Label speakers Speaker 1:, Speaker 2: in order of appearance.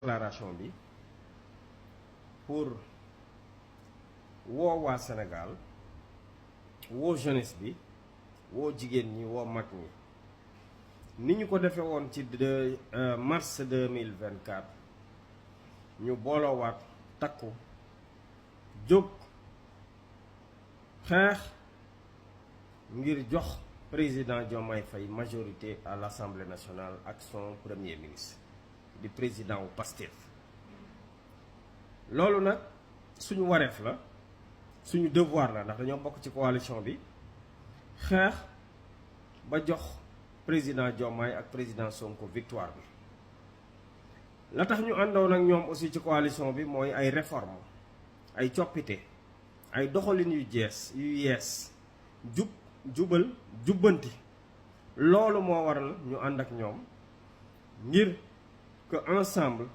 Speaker 1: déclaration bi pour woo waa Sénégal woo jeunesse bi woo jigéen ñi woo mag ñi ni ñu ko defee woon ci mars 2024 ñu booloowaat takku jóg xeex ngir jox président Diomaye Faye majorité à l'Assemblée nationale ak son premier ministre di président wu Pastef loolu nag suñu wareef la suñu devoir la ndax dañoo bokk ci coalition bi xeex ba jox président Diomaye ak président Sonko victoire bi la tax ñu àndoon ak ñoom aussi ci coalition bi mooy ay réforme ay coppite ay doxalin yu yees jubal jubbanti loolu moo waral ñu ànd ak ñoom ngir que ensemble